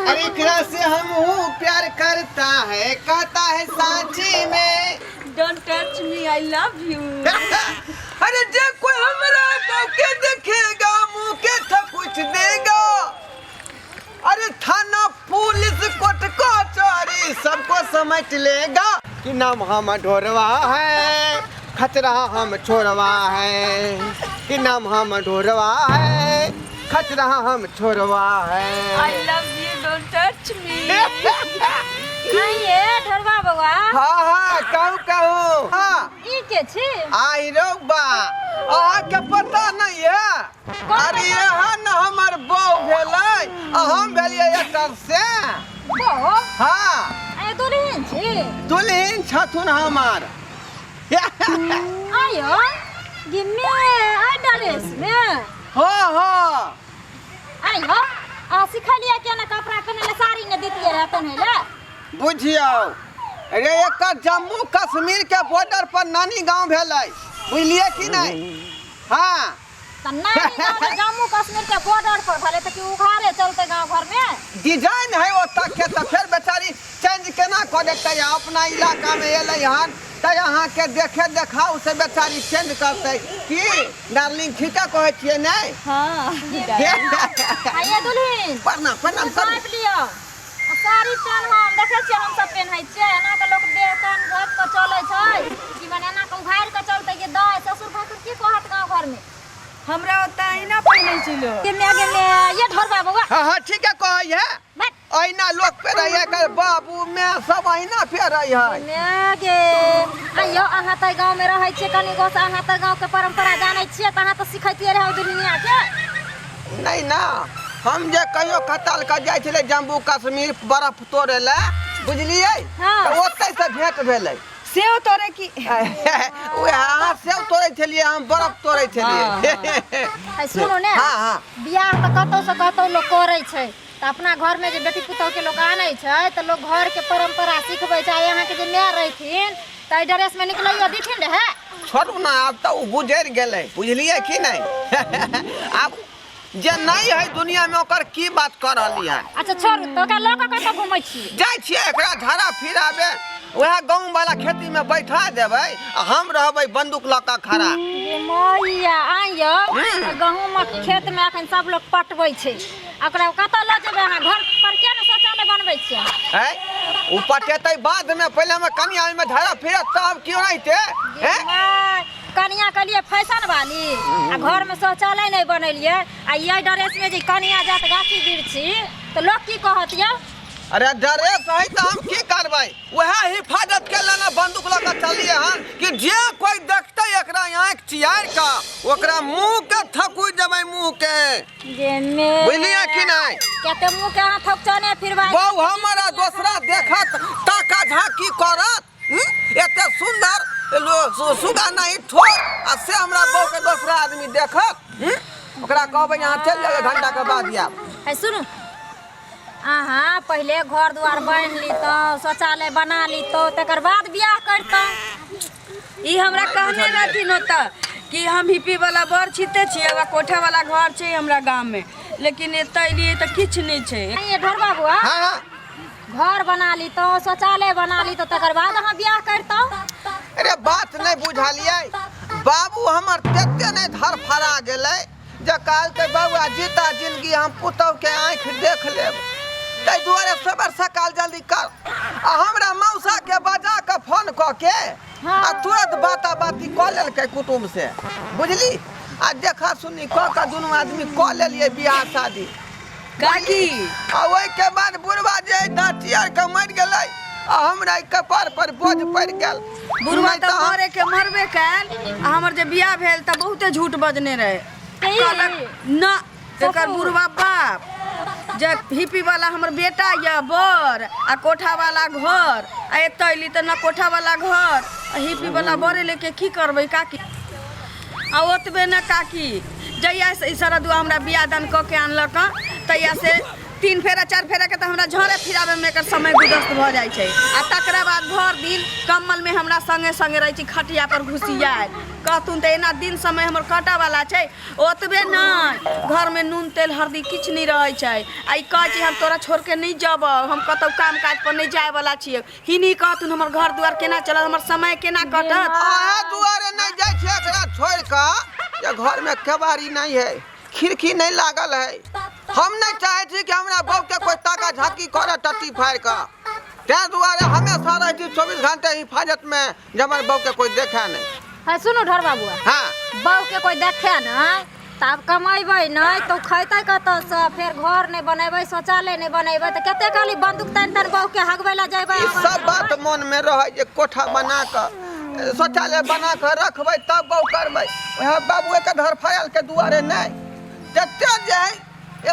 अरे एकरा से हम हूँ प्यार करता है, कहता है सांची में। Don't touch me, I love you. अरे जे कोई हमरा बहू के देखेगा, मुंह के थकुच देगा। अरे थाना पुलिस कोर्ट कचहरी सबको समझ लेगा कि नाम हम ढोरवा है, खतरा हम छोड़वा है। कि नाम हम ढोरवा है, खतरा हम छोड़वा है। I love you, don't touch me. आइए ढोरवा बउआ। हाँ हाँ, कहू कहू। हाँ। ई के छी? आई रौ बा, अहाँके पता नहीं है? अरे यहाँ न हमर बहू भेलै आ हम भेलियै एकर से। बहू? हाँ। आइ दुल्हन छी? दुल्हन छथुन हमर। आयो गिम्मे आइ ड्रेस में? हाँ हाँ। आयो आ सिखलियै केना कपड़ा पहिनै लए, साड़ी ने दितियै रहै पहिनै लए। बुझियौ रे, एकर जम्मू कश्मीर के बॉर्डर पर नानी गांव भेलै, बुझलियै कि नहीं? हाँ। त नानी गाँव तऽ जम्मू कश्मीर के बॉर्डर पर भेलै, तऽ की उघारे चलतै गाँव घर में? डिजाइन है ओतऽ के, तऽ फेर बेचारी चेंज केना कऽ देतै? अपना इलाका में एलै हन तऽ अहाँके देखे देखाउ से बेचारी चेंज करतै की? डार्लिंग, ठीके कहै छियै नहि? हाँ। आइए दुल्हिन। प्रणाम प्रणाम करू। पाइप लिअ आ साड़ी पेन्ह। हम देखै छियै हम सब पेन्है छियै, एना के लोक देह कान झाँपि कऽ चलै छै कि मने एना के उघारि कऽ चलतै? कि दाइ ससुर भासुर की कहत गाँव घर में? हमरा ओतऽ अहिना पहिनै छै लोक। गे माय गे माय, ये ढोरबा बौआ। हाँ हाँ, ठीके कहै है। बैठ। अहिना लोक पेरै है, एकर बाबू माय सब अहिना पेरै है। माय गे, आइयो अहाँ तऽ गाँव में रहै छियै कनि गोस, अहाँ तऽ गाँव के परंपरा जानै छियै, तऽ अहाँ तऽ सिखैतियै रहै दुनिया के। नहीं ना, हम जे कहियो कताल के जाइ छलै जम्मू कश्मीर बर्फ तोड़े लए, बुझलियै? हाँ। तऽ ओतै से भेंट भेलै। सेव तोड़े की? उएह, अहाँ सेव तोड़ै छलियै, हम बर्फ तोड़ै छलियै। है सुनू ने। हाँ हाँ। बियाह तऽ कतौ से कतौ लोक करै छै, तऽ अपना घरमे जे बेटी पुतोहके लोक आनै छै तऽ लोक घरके परम्परा सिखबै छै। आइ अहाँके जे माय रहथिन तऽ एहि ड्रेसमे निकलैयो दिथिन रहए? छोड़ू ने, आब तऽ ओ गुजरि गेलै, बुझलियै कि नहि? आब जे नहि है दुनिया में ओकर की बात कर रहली हन। अच्छा छोड़ू, तऽ ओकरा लऽ कऽ कतऽ घुमै छी? जाइ छियै एकरा झाड़ा फिराबे, वएह गहूँम वाला खेती में बैठा देबै आ हम रहबै बंदूक लऽ कऽ खड़ा। गे मैया, आइ यौ गहूँमक खेतमे अखन सब लोक पटबै छै, ओकरा कतऽ लऽ जेबै अहाँ? घर पर किया ने शौचालय बनबै छियै? है ओ पटेतै बाद में, पहिले हम कनिया ओहिमे झाड़ा फिरत तब क्यों रहते हैं? माय, कनिया के लिए फैशन वाली आ घर में शौचालय नहीं बनेलिए, आ ये ड्रेस में जे कनिया जात गाछी बिरछी तऽ लोक की कहत यौ? अरे ड्रेस है तऽ हम की करबै, वएह हिफाजत के लेने बंदूक लऽ कऽ चलिए हन कि जे कोई देखतै एकरा आँखि चियार कऽ ओकरा मुँह के थकुच देबै, मुँह के। जे मे बुझलियै कि नहि? कते मुँह के अहाँ थकुचने फिरबै। बहू हमरा दोसरा देखत ताका झाँकी करत, हम्म? एते सुंदर सुगा नहीं ठोर आ से हमरा बहू के दोसरा आदमी देखत, हम्म? ओकरा कहबै अहाँ चलि जाउ, एक घंटा के बाद आयब। है सुनू, अहाँ पहिले घर द्वार बान्हि लितहुँ, शौचालय बना लितहुँ, तकर बाद बियाह करितहुँ। ई हमरा कहने रहथिन ओतऽ कि हम हिप्पी वाला बड़ छिते छियै, हमरा कोठा वाला घर छै हमरा गाम में, लेकिन एतऽ एलियै तऽ किछु नहि छै। ये ढोरबा बुआ। हाँ हाँ। घर बना लितहुँ, शौचालय बना लितहुँ, तकर बाद अहाँ बियाह करितहुँ। अरे बात नहि बुझलियै, बाबू हमर तेते नहि धरफड़ा गेलै जे कहलकै बौआ जीता जिंदगी हम पुतहु के आँखि देख लेब, ताहि दुआरे सवेर सकाल जल्दी कर आ हमरा मौसा के बजा कऽ फोन कऽ के आ तुरंत बाता बाती कऽ लेलकै कुटुम्ब से, बुझली? आ देखा सुनी कऽ कऽ दुनू आदमी कऽ लेलियै बियाह शादी। काकी। आ ओहिके बाद बुढ़वा जे दाँती के मरि गेलै आ हमरा ई कपार पर बोझ पड़ि गेल। बुढ़वा नहि तऽ हम- मरे के मरबे कयल, आ हमर जे बियाह भेल तऽ बहुते झूठ बजने रहे। के? कहलक न एकर बुढ़वा बाप जे हिप्पी वाला हमर बेटा यऽ बर आ कोठा वाला घर, आ एतऽ एली तऽ न कोठा वाला घर आ हिप्पी वाला बरे लेके की करबै काकी? आ ओतबे न काकी, जहिया से ई शरदुआ हमरा बियाह दान कऽ के आनलक हँ तहिया से तीन फेरा चारि फेरा के तऽ हमरा झरे फिराबै में एकर समय गुदस्त भऽ जाइ छै आ तकरा बाद भरि दिन कम्बल में हमरा संगे संगे रहै छी खटिया पर घुसियायल कहथुन तऽ एना दिन समय हमर कटऽ वाला छै। ओतबे नहि, घरमे नून तेल हरदी किछु नहि रहै छै आ ई कहै छै हम तोरा छोड़ि के नहि जेबौ, हम कतहु काम काज पर नहि जाय वाला छियै। हिनी कहथुन हमर घर दुआर केना चलत, हमर समय केना कटत। अहे दुआरे नहि जाइ छियै एकरा छोड़ि कऽ जे घरमे केबाड़ी नहि है, खिड़की नहि लागल है। हम नहि चाहै छी कि हमरा बहूके कोइ ताका झाकी करे टट्टी फाड़ि कऽ। ताहि दुआरे हमेशा रहै छी 24 घंटे हिफाजतमे जे हमर बहूके कोइ देखै नहि। है सुनू ढोर बाबू। हाँ। बहू के कोई देखे नहीं तऽ आब कमेबै नहि तऽ ओ खैतै कतऽसँ? फेर घर नहि बनेबै, शौचालय नहि बनेबै तऽ कते खाली बंदूक तानि तानि बहू के हगबै लए जेबै? ई सब बात मन में रहे जे कोठा बना कऽ शौचालय बना कऽ रखबै तब बहू करबै। वएह बाबुए के धरफायल के दुआरे नहि जते जे है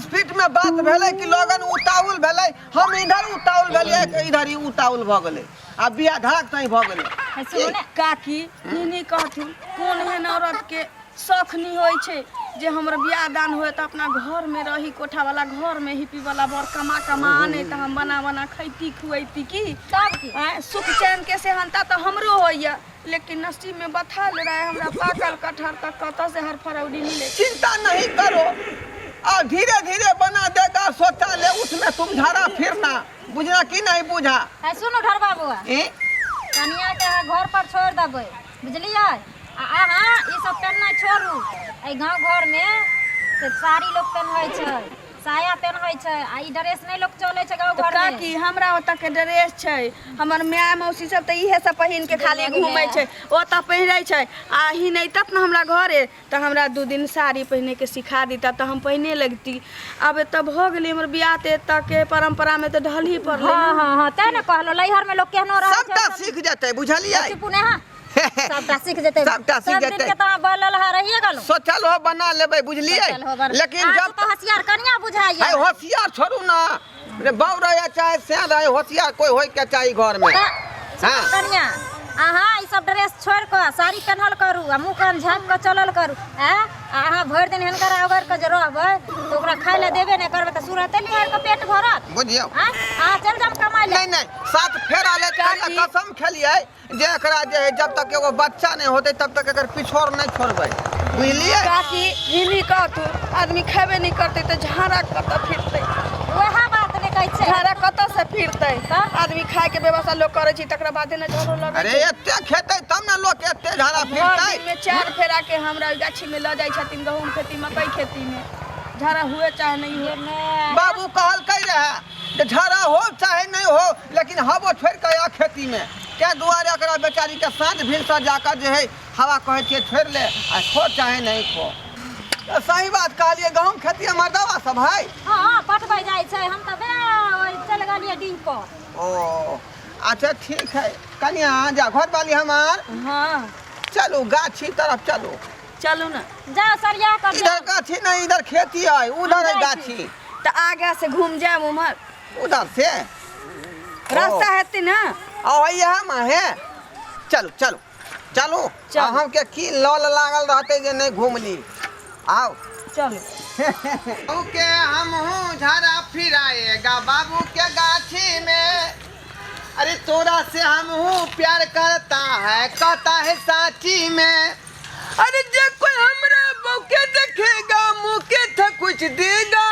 स्पीड में बात भेलै कि लगन उतावल भेलै, हम इधर उतावल भेलियै, इधर ही उतावल भऽ गेलै आ बियाह धड़क तही भऽ गेलै। है सुनू ने। काकी ही कहथुन कोन एहन औरत के शौख नहीं होइ छै जे हमर बियाह दान होए तऽ अपना घर में रही, कोठा वाला घर में हिप्पी वाला बर कमा कमा आने तऽ हम बना बना खैती खुएती की? तब की? आँय, सुख चैन के सेहनता तऽ हमरो होइया, लेकिन नसीब में बथाल रहे हमरा पाकल कटहर तऽ कतऽ से हर फरौरी मिले। चिंता नहीं करो और धीरे धीरे बना देगा शौचालय, उसमें तुम झाड़ा फिरना। बुझना कि नहीं बुझा? है सुनू ढोर बाबू। ए? कनिया के अहाँ घर पर छोड़ देबै, बुझलियै? आ अहाँ ई सब पेन्हनाइ छोड़ू। एहि गाँव घरमे से साड़ी लोक पेन्है छै, साया पेन्है छै आ ई ड्रेस नहि लोक चलै छै गाँव तऽ घरमे। काकी हमरा ओतऽ के ड्रेस छै, हमर माय मौसी सब तऽ इहे सब पहिन के खाली घूमै छै, ओतऽ पहिरै छै आ ही नहि तब ने हमरा घरे तऽ हमरा 2 दिन साड़ी पहिने के सिखा दिता तऽ हम पहिने लगती। आब एतऽ भऽ गेलै हमर बियाह तऽ एतऽ के परम्परा में तऽ ढलही पड़लै। हँ हँ हँ, तें ने कहलहुँ लैहर में लोक केहनो रहै छै। सबटा सीख जेतै, बुझलियै? चुपू ने अहाँ। सबटा सीख जेतै। सबटा सीख सब दिन जेतै। के तऽ अहाँ बोलल हा रहिए गेलहुँ। सोचल हो बना लेबै, बुझलियै? सोचल हो बना। लेकिन अहाँ जब तऽ होशियार कनिया बुझाइए। है होशियार छोड़ू ना रे, बाउ रहे चाहे से रहे, होशियार कोई होय के चाही घर में। तऽ हाँ। कनिया अहाँ ई सब ड्रेस छोड़ि कऽ साड़ी पेन्हल करू आ मुँह कान झाँपि कऽ चलल करू। आँय, आ अहाँ भरि दिन हिनकर ओगरि कऽ जे रहबै तऽ ओकरा खाय लए देबे नहि करबै तऽ सूरते निहारि कऽ पेट भरत? बुझियौ। आँय, अहाँ चलि जाउ कमाइ लए। नहीं नहीं, सात फेरा ले काकी। कसम खेलियै जे एकरा जे है जब तक एगो बच्चा नहीं होते तब तक एकर पिछोर नहीं छोड़बै, बुझलियै? काकी हिनी कहतू आदमी खेबे नहीं करते तऽ झाड़ा कतऽ फिरतै? वएह बात नहि कहै छै। झाड़ा कतऽ से फिरतै? तऽ? आदमी खाय के व्यवस्था लोक करै छै तकरा बादे ने झाड़ो लगै अरे छै। एते खेतै तब ने लोक एते झाड़ा भरि फिरतै। दिन में 4 फेरा के हमरा ओहि गाछी में लऽ जाइ छथिन गहूम खेती मकई खेती में, झाड़ा हुए चाहे नहीं हुए। बाबू कहलकै रहे जे झाड़ा हो चाहे नहीं हो लेकिन हवो छोड़ि कऽ आ खेती में। ताहि दुआरे एकरा बेचारी के साँझ भिनसर जाकऽ जे है हवा कहै छियै छोड़ि ले आ खो चाहे नहीं खो। तऽ सही बात कहलियै, गहूम खेती हमर दवा सब है। हँ पटबै जाइ छै, हम तऽ बे ओहि चलि गेलियै डीह पर। ओ अच्छा ठीक है कनिया, जा घर वाली हमार। हाँ चलू गाछी तरफ चलू। चलू ना। जाओ सरिया कर इधर गाछी नहीं, इधर खेती है, उधर है गाछी। तऽ आगे से घूम जायब उम्हर। उधर से रास्ता हेतै ना? ओ यहाँ में है। चलू चलू चलू। चलू। अहाँ के की लल लागल रहते जे नहीं घूमली। आओ चलू। बाबू के हमहूँ झाड़ा फिराएगा बाबू के गाछी में। अरे तोरा से हमहूँ प्यार करता है कहता है साची में। अरे जे कोई हमरा बहू के देखेगा मुँह के था कुछ देगा।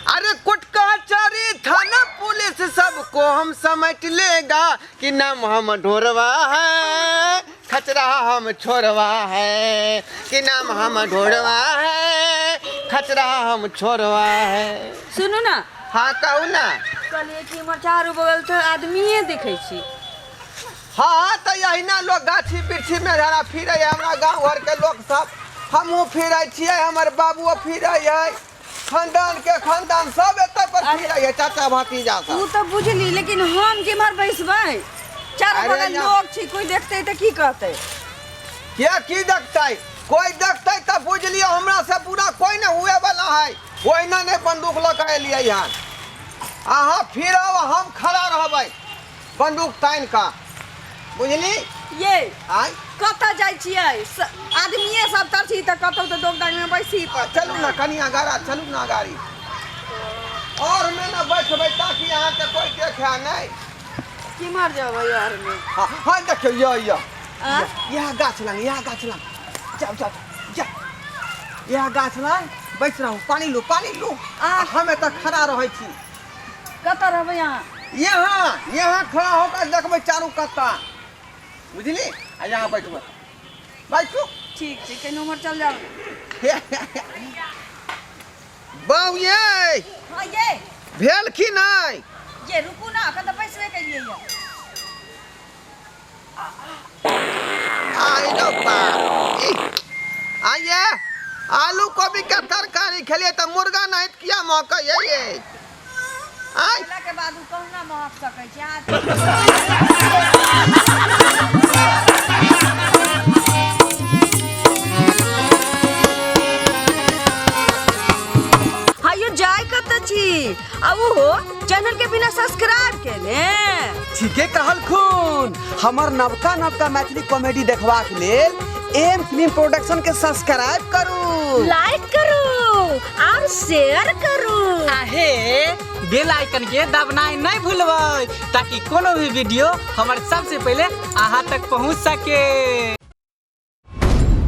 अरे कुटका चारी थाना पुलिस सबको हम समेट लेगा कि नाम हम ढोरवा है खचरा हम छोड़वा है, कि नाम हम ढोरवा है खचरा हम छोड़वा है। सुनू ना। हाँ कहू ना। कहलियै कि हमर चारू बगल तऽ आदमिये देखै छी। हाँ तऽ यहिना लोग गाछी वृक्षी में झाड़ा फिरै है। हमरा गाँव घर के लोग सब, हमहूँ फिरै छियै, हमर बाबुओ फिरै है, खानदान के खानदान सब एतऽ पर फिरै है, चाचा भतीजा ओ सब। तऽ बुझली, लेकिन हम केम्हर बैसबै? चारू अरे बगल लोग छै, कोई देखतै तऽ की कहतै? के की देखतै? कोई देखतै तऽ बुझि लियौ हमरा से बुरा कोई नहीं हुए वाला है। ओहिना नहीं बंदूक लऽ कऽ एलियै हन। अहाँ फिरब हम खड़ा रहबै बंदूक तानि कऽ, बुझली? ये आँय कतऽ जाइ छियै? आदमिये सब तर छी तऽ कतौ तऽ दोगदानी में बैसी। चलू ना कनिया गाड़ा, चलू ना गाड़ी। और में ना बैठबै ताकि अहाँके कोई देखै नहि। केम्हर जेबै यार में? हाँ हाँ, देखियौ, य य। आ? इएह गाछ लग, इएह गाछ लग जाउ जाउ जाउ, इएह गाछ लग बैस रहू। पानि लू, पानि लू। आ? हम एतऽ खड़ा रहै छी। कतऽ रहबै अहाँ? यहाँ, यहाँ खड़ा होकर देखबै चारू कत्ता, बुझली? आ यहाँ बैठबै, बैठू। ठीक छै, कनि उम्हर चल जाउ। बाउ ये। हाँ ये। भेल की नहि? ये रुकू ना, अखन तऽ बैसबे केलियै ये। आई रो बाप, ई, आइए आलू कोबी के तरकारी खेलिए तऽ मुर्गा नहीं किया महकै ये ये आइ। खेला के बाद उ कहुना महक सकै छै अहाँ। हायो, जाय कतऽ छी? आ ओहो चैनल के बिना सब्सक्राइब केने? ठीके कहलखुन। हमर नवका नवका मैथिली कॉमेडी देखबाक लेल एम फिल्म प्रोडक्शन के सब्सक्राइब करू, लाइक करू और शेयर करू। आहे बेल आइकन के दबनाइ नहि भूलबै, ताकि कोनो भी वीडियो हमर सबसे पहिले अहाँ तक पहुँच सके।